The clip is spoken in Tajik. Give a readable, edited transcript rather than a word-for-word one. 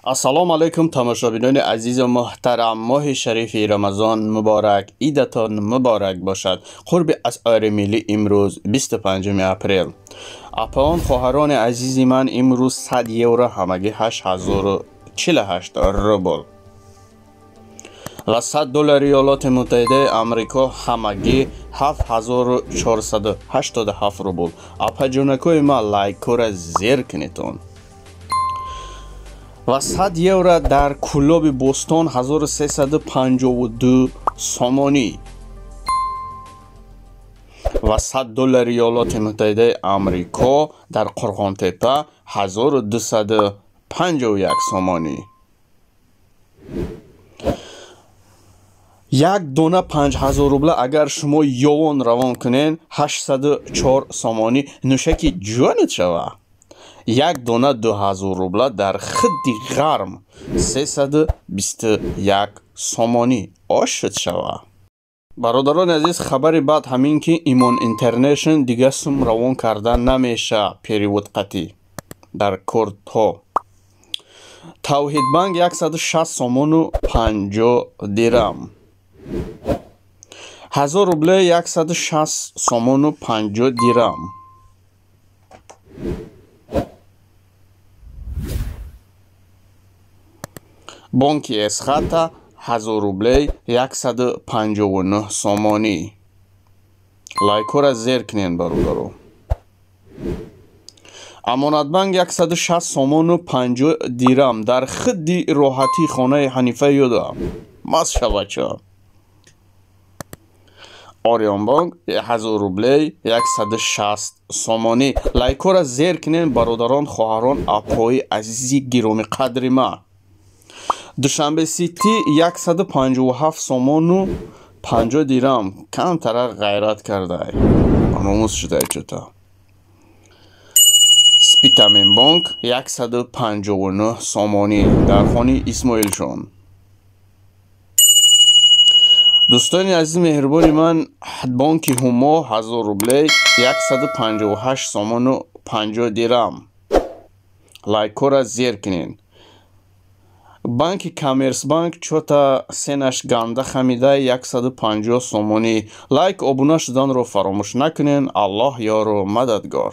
Ассалому алайкум, тамошобинони азизу муҳтарам. Моҳи шарифи Рамазон муборак, идатон муборак бошад. Қурби асъори миллӣ имрӯз 25 апрел. Апаон, хоҳарони азизи ман, имрӯз 100 евро ҳамагӣ 8048 рубл ва 100 доллари Иёлоти Муттаҳидаи Амрико ҳамагӣ 7487 рубл. Апаҷонакои ман, лайкҳоро зер кунедтон. Ва 100 евро дар Кӯлоби Бостон 1352 сомонӣ ва 100 доллари Иёлоти Муттаҳидаи Амрико дар Қурғонтепа 1251 сомонӣ. Як дона 5000 рубла агар шумо ёвон равон кунед, 804 сомонӣ, нӯшаки ҷонит шава. Як дона 2000 рубла дар хидди ғарм 321 сомонӣ, ошуд шава. Бародарони азиз, хабари бад ҳамин ки Имон Интернешн дига сум равон карда намеша перевод қатӣ дар кортҳо. Тавҳидбанк 160 сомону 50 дирам. 1000 рубле 160 сомону 50 дирам. Бонки Эсхата 1000 рублей 159 сомонӣ. Лайкҳоро зер кунед, бародаро. Амонатбанк 160 сомону 50 дирам дар хидди роҳатии хонаи Ҳанифа ёда. Маст шавача. Орионбонк 1000 рублей 160 сомонӣ. Лайкҳоро зер кунед, бародарон, хоҳарон, апои азизи гиромиқадри ман. Душанбе Сити 157 сомону 50 дирам. Камтара ғайрат кардай. Номус шудай чута. Спитаменбонк 159 сомонӣ дар хони Исмоилшон. Дӯстони азизи меҳрубони ман, бонки Ҳумо 1000 рублей 158 сомону 50 дирам. Лайкҳоро зер кунед. Банки Коммерсбанк чота сенаш ганда хамида 150 сомонӣ. Лайк, обуна шуданро фаромӯш накунед. Аллоҳ ёру мададгор.